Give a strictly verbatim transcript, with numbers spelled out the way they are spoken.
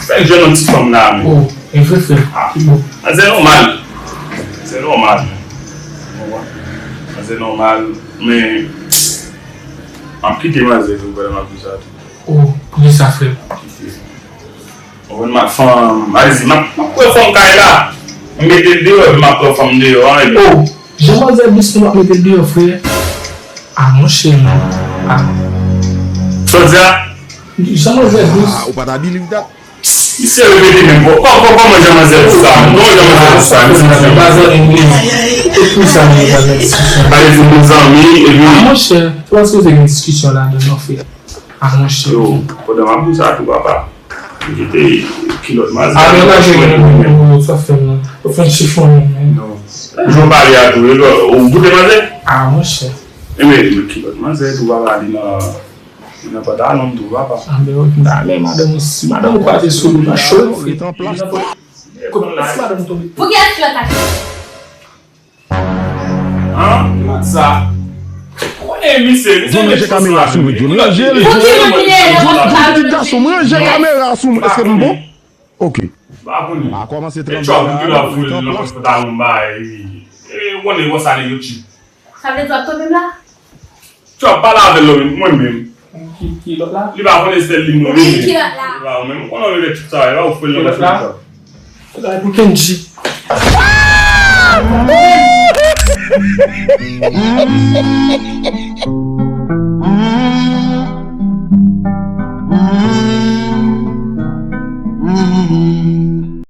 Fèk jwenn yon ti fanm la, men. Oh, e vre, frè. Ah. Ki bon. Manzè nòmal. Manzè nòmal. Ou konprann? Manzè nòmal, men m ap kite manzè tou, pandan m ap di sa tou. Oh, poukisa, frè? Kite. Ou konprann, m ap fanm, m ap di, m ap, m ap pran fanm kay la. M mete l deyò, epi m ap pran fanm deyò an, epi. Oh, jan manzè dous, m ap mete l deyò, frè. Ah, monchè, non. Ah. Sa w di a? Jan manzè dous. Ah, ou pa ta believe that? Misye repete menm. Kò-, kò-, kò-, kòman jan manzè di sa? Kòman jan manzè di sa? Misye di sa. Ba zanmi m li. E pou sa, men, ba zanmi m. Ba li di pou zanmi, epi. Ah, monchè, se paske se gen diskisyon ladan, non, frè. Ah, monchè. Yo, pandan m ap di sa tou, papa. M kite kilòt manzè. Ah, men lage men, men, men, sa fè m nan. Ou fè m chifonnen, men. Non. Jan w pale a tou, ou boute manzè? Ah, monchè. E men, kilòt manzè tou, papa, li nan, li nan pantalon m tou, papa. Ah, ben, ok, m ta renmen madanm ou, si madanm ou pa te sou li, nan cho. Rete an plas. Kot, si madanm ou tonbe? Pou ki kilòt la? An? Mat sa. Konnen misye, misye John, ranje kamera sou mwen, John, ranje l. John, pitit gason m, ranje kamera sou mwen. Èske m bon? Ok. Pa konnen. A kòmanse tranble la, wi, tanplas. E, ou konnen konsa nèg yo cheap. Sa vle di w ap tonbe m la? Tchòp, pale avè l, mwen menm. Ki, ki lòt la? Li pa konnen se li mwen menm. Ki lòt la? Li pa konnen. Ou konnen mwen vè tchòp sa, e pa ou fè l nan machine sa. Ki lòt la? Pou Kendji.